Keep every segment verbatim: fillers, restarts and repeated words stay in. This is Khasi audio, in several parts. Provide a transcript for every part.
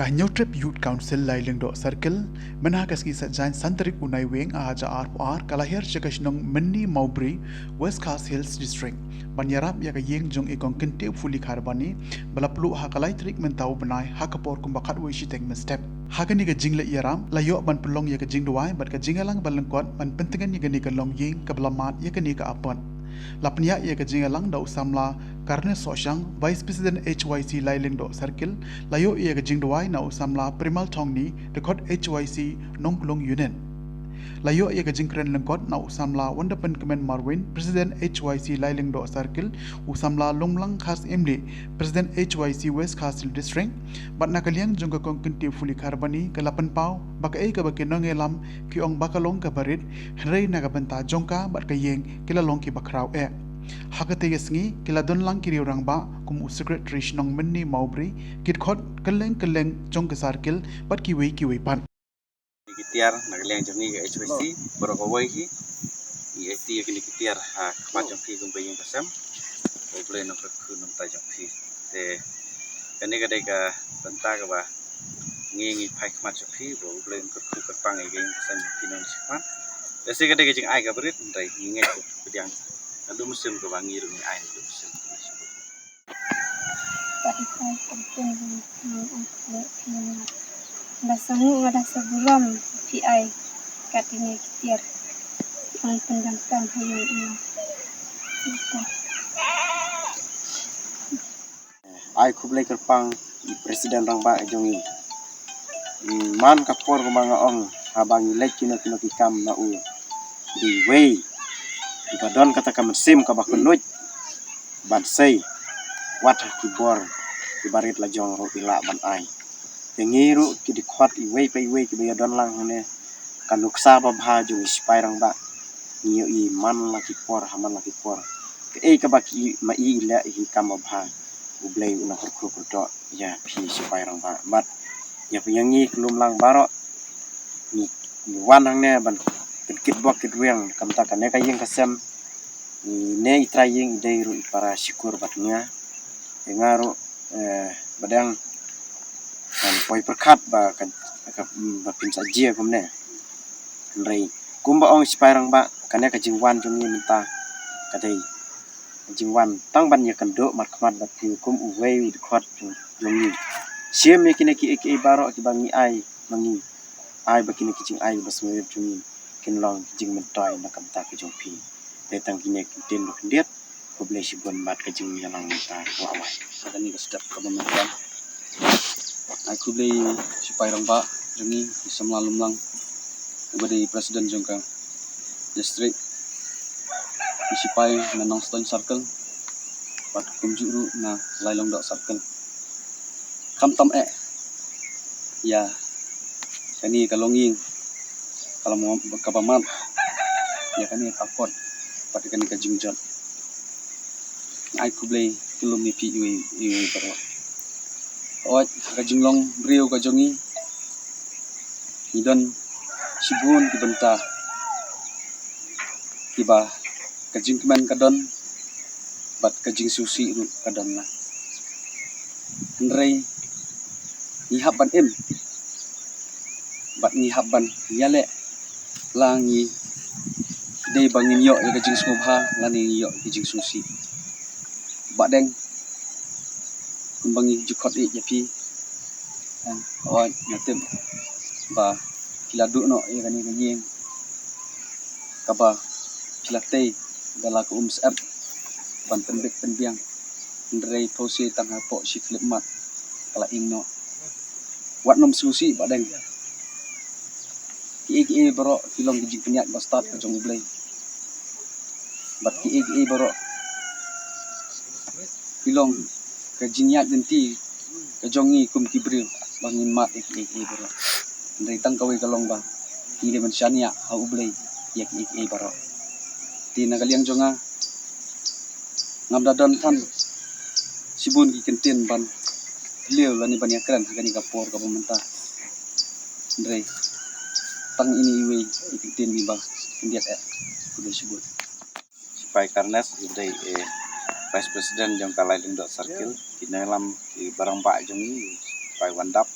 Ka Hynñiewtrep Youth Council Lailingdoh Circle, mynha ka sngi Saitjaiñ san tarik u Naiwieng ar hajar arphew ar, ka la hiar sha ka shnong Mynni Mawbri, West Khasi Hills District, ban ïarap ïa ka ïing jong i Kong Kyntiew Phuli Kharbani, ba la pluh ha ka lai tarik mynta u bnai, ha ka por kumba khatwei shiteng mynstep. Ha kane ka jingleit ïarap, la ïoh ban pynlong ïa ka jingduwai bad ka jingïalang ba lyngkot ban pyntngen ïa kane ka longïing kaba la mad ïa kane ka apot. La pynïaid ïa ka jingïalang da u samla Karnes Sohshang, Vice President H Y C Lailingdoh Circle, la ïoh ïa ka jingduwai na u samla Primal Thongni, dkhot H Y C Nongklung Unit. La ïoh ïa ka jingkren lyngkot na u samla Wonderpynkmen Marwin, President H Y C Lailingdoh Circle, u samla Lumlang Kharsyiemlieh, President H Y C West Khasi Hills District, bad na ka liang jong ka Kong Kyntiew Phuli Kharbani, ka la pynpaw ba kaei kaba ki nongïalam ki ong ba ka long kaba rit, hynrei na ka bynta jong ka bad ka ïing ki la long kiba khraw eh. Ha katei ka sngi, ki la don lang ki riew rangbah, kum u Secretary Shnong Mynni Mawbri, ki dkhot kylleng kylleng jong ka circle, bad kiwei kiwei pat. Ki tiar na ka liang jong ngi ka H Y C, baroh kawei hi, ngi aiti ïa kine ki tiar ha khmat jong phi kum ka ïing ka sem, ba U Blei un kyrkhu na ka bynta jong phi. Te kane ka dei ka bynta kaba ngi ngi phai khmat jong phi, ba U Blei un kyrkhu kyrpang ïa ka ïing ka sem jong phi na ka bynta. Te shi ka dei ka jingai kaba rit, hynrei ngi ngeit ba pdiang naduh mynsiem kaba ngi ruh ngi ai naduh mynsiem. Ba sangeh nga da sa burom phi ai kat ine ki tiar. Ong pyndonkam ha ïing ïa. Ai khublei kyrpang i President Rangbah jong ngi. I man ka por kumba nga ong haba ngi leit kino kino ki kam na u. Dei wei. Iba don kata ka mynsiem kaba kynnoh ban sei, wat ha ki bor kiba rit la jong ruh i lah ban ai. Te ngi ruh ki dkhot iwei pa iwei kiba ïa don lang hangne, ka nuksa babha jong i sipai rangbah ngi ïohi man la ki por ha man la ki por. Kaei kaba ki ma i i leh i kam babha, U Blei un kyrkhu kyrdoh ïa phi sipai rangbah. Bad ïa phi ïa ngi ki lumlang baroh, ngi wan hangne ban pynkit bok kit rwiang, kumta kane ka ïing ka sem, ine i trai ïing i dei ruh i para shukor bad nga. Te nga ruh, eh, ba dang ban poi pyrkhat ba ka, ka, ba phin sa jia kumne. Hynrei kumba ong i sipai rangbah, kane ka jingwan jong ngi mynta ka dei ka jingwan tang ban ïakynduh markhmat bad phi kum uwei u dkhot jong ngi. Shim ïa kine kiei kiei baroh kiba ngi ai ma ngi. Ai ba kine ki jingai ba sngewrit jong ngi kin long ki jingmyntoi na ka bynta ka jong phi. Te tang kine ki ktien ba khyndiat, khublei shibun bad ka jingïalang mynta wah wai. Sa kane ka step kaba mynta. Ai khublei sipai rangbah jong ngi, i samla Lumlang, uba dei president jong ka district, i sipai na Nongstoiñ Circle, bad kumjuh ruh na Lailongdoh Circle. Khamtam eh ïa kane ka longïing, ka long kaba mad, ïa kane ka apot bad ïa kane ka jingjot. Nga ai khublei kyllum ïa phi iwei iwei baroh. Hooid, ha ka jinglong briew ka jong ngi, ngi don shibun ki bynta kiba ka jingkmen ka don bad ka jingsngewsih ruh ka don lang. Hynrei ngi hap ban im bad ngi hap ban ïaleh la ngi dei ba ngin ïoh ïa ka jingsngewbha lane ngi ïoh ïa ka jingsngewsih. Ba dang kumba ngi ju khot ïa phi, hooid nga tip ba phi la duh noh ïa kane ka ïing kaba phi la tei da la ka um syep ban pynbit pynbiang. Hynrei phewse tang hapoh shi khyllipmat ka la ing noh. Wat nym sngewsih ba dang. Kiei kiei baroh ki long ki jingpynïaid ba stad ka jong U Blei. Bad kiei kiei baroh ki long ka jingïaid lynti ka jong ngi kum ki briew ba ngin mad ïa kiei kiei baroh. Hynrei tang kawei ka long ba ngi dei ban shaniah ha U Blei ïa kiei kiei baroh. Te na ka liang jong nga, ngam da don than shibun ki kyntien ban phylliew lane ban ïakren ha kane ka por kaba mynta. Hynrei tang ine iwei i kyntien iba khyndiat eh. Khublei shibun. Sipai Karnes, i dei, eh, Vice President jong ka Lailingdoh Circle, ki nongïalam, ki barangbah jong ngi, Sipai Wandap,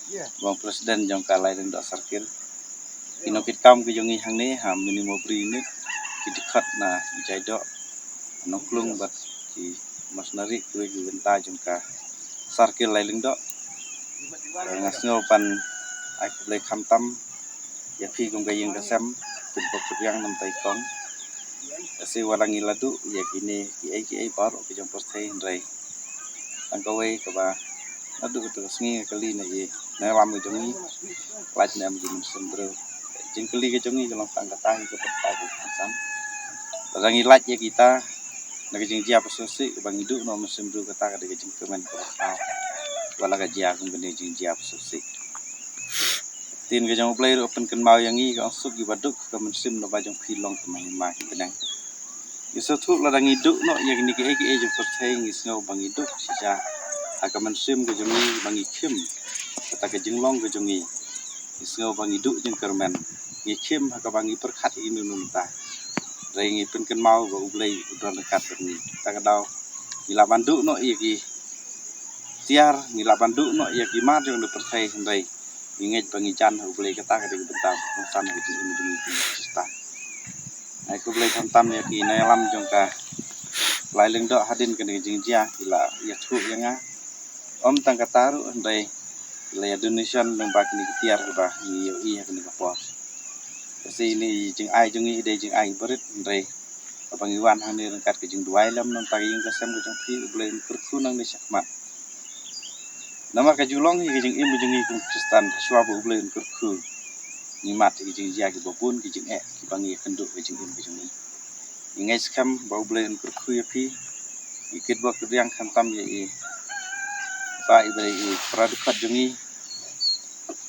Bang president jong ka Lailingdoh Circle. Ki nongkitkam ki jong ngi hangne ha Minimobri Unit, ki dkhot na Jaidoh, Nongklung bad ki missionary kiwei ki bynta jong ka Circle Lailingdoh. Nga sngew ban ai khublei khamtam ïa phi kum ka ïing ka sem, pynbok pynbiang namta i kong. Ka sngew ba la ngi la duh ïa kine kiei kiei baroh ki jong pyrthei, hynrei tang kawei kaba naduh kata ka sngi nga kylli na i nongïalam ka jong ngi, lait ne em ki mynsiem briew. Jingkylli ka jong ngi ka long tang kata hi ka pyrta ka kongsan. Lada ngi lait ïa kita na ka jingjia pysngewsih kaba ngi duh noh mynsiem briew, kata ka dei ka jingkmen kaba khraw. Wat la ka jia kum kane ka jingjia pysngewsih, ktien ka jong U Blei ruh pynkynmaw ïa ngi, ka ong suk kiba duk ka mynsiem naba jong phi long ka hima ki bneng. Ngi sngewthuh lada ngi duh noh ïa kine kiei kiei jong pyrthei, ngi sngew ba ngi duk shisha ha ka mynsiem ka jong ngi, ba ngi khim kata ka jinglong ka jong ngi. Ngi sngew ba ngi duh jingkyrmen, ngi khim ha kaba ngi pyrkhat ïa kino kino mynta. Hynrei ngi pynkynmaw ba U Blei u don ryngkat bad ngi. Kata ka daw ngi lah ban duh noh ïa ki tiar, ngi lah ban duh noh ïa ki mar jong ka pyrthei, hynrei ngi ngeit ba ngi jan ha U Blei. Kata ka dei ka bynta kongsan ha ka jingim jong ngi kum ki Khristan. Ai khublei khamtam ïa ki nongïalam jong ka Lailingdoh, hadien kane ka jingjia ki la ïathuh ïa nga. Ym tang kata ruh, hynrei ki la ïa donation lyngba kine ki tiar kiba ngi ïohi ha kane ka por. Ka sngi ine i jingai jong ngi i dei jingai barit, hynrei kaba ngi wan hangne ryngkat ka jingduwai lem namta ka ïing ka sem ka jong phi, U Blei un kyrkhu nangne shakhmat. Namar ka ju long hi ka jingim ka jong ngi kum Khristan, shuwa ba U Blei un kyrkhu, ngi mad ïa ki jingjia kiba bun, ki jingeh kiba ngi ïakynduh ka jingim ka jong ngi. Ngi ngeit skhem ba U Blei un kyrkhu ïa phi. Ngi kitbok kitrwiang khamtam ïa i, ba i ba i para dkhot jong ngi.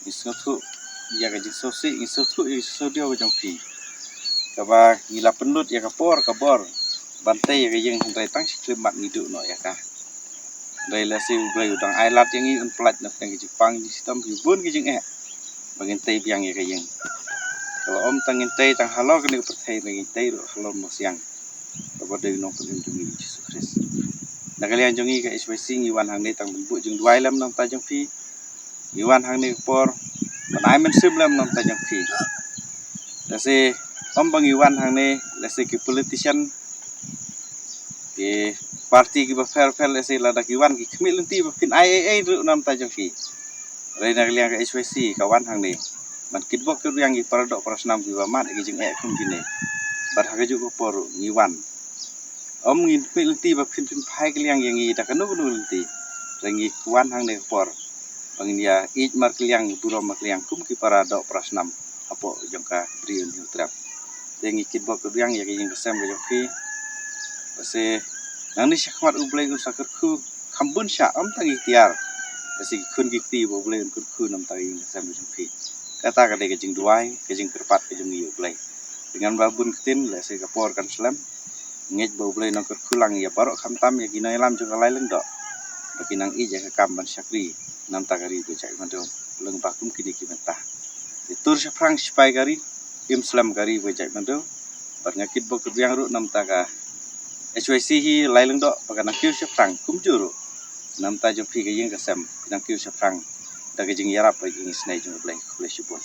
Ngi sngewthuh ïa ka jingsngewsih, ngi sngewthuh ïa ka jingsngewdiaw ka jong phi, kaba ngi la pynlut ïa ka por ka bor ban tei ïa ka ïing, hynrei tang shi khyllem mat ngi duh noh ïa ka. Hynrei lehse U Blei u dang ai lad ïa ngi, un pyllait na pdeng ka jingpang jingshitom, ki bun ki jingeh ba ngin tei biang ïa ka ïing. Kaba ym tang ngin tei tang halor kane ka pyrthei, ba ngin tei ruh halor Mawsiang, kaba dei u Nongpynim jong ngi Jisu Khrist. Na ka liang jong ngi ka H Y C ngi wan hangne tang ban buh jingduwai lem namta jong phi. Ngi wan hangne ka por ban ai mynsiem lem namta jong phi. Lehse ym ba ngi wan hangne lehse ki politician, ki party kiba pher pher, lehse lada ki wan ki khmih lynti ba phin ai ei ei ruh namta jong phi. Hynrei na ka liang ka H Y C ka wan hangne ban kitbok kitrwiang ïa ki para doh para snam kiba mad ïa ki jingeh kum kine. Bad ha kajuh ka por ruh ngi wan, ym ngin khmih lynti ba phin phin phai kylliang ïa ngi da kano kano lynti. Hynrei ngi wan hangne ka por ba ngin ïa ïeit markylliang, burom markylliang kum ki para doh para snam hapoh jong ka Bri U Hynñiewtrep. Te ngi kitbok kitrwiang ïa ka ïing ka sem ka jong phi. Lehse nangne shakhmat U Blei un sa kyrkhu kham bun sha, ym tang ïa ki tiar, lehse ki khun ki kti ba U Blei un kyrkhu namta ka ïing ka sem ka jong phi. Kata ka dei ka jingduwai, ka jingkyrpad ka jong ngi ïa U Blei. Te ngan ba bun ktien, lehse ka por kan slem. Ngeit ba U Blei un nang kyrkhu lang ïa baroh khamtam ïa ki nongïalam jong ka Lailingdoh, ba kin nang ïeit ïa ka kam ban shakri namta ka ri ba jaitbynriew lyngba kum kine ki bynta. Te tur shaphrang shipai ka ri, im slem ka ri ba jaitbynriew. Bad nga kitbok kitrwiang ruh namta ka H Y C hi Lailingdoh ba kan nang kiew shaphrang kumjuh ruh namta jong phi ka ïing ka sem, kan nang kiew shaphrang da ka jingïarap bad ka jingisnei jong U Blei. Khublei shibun.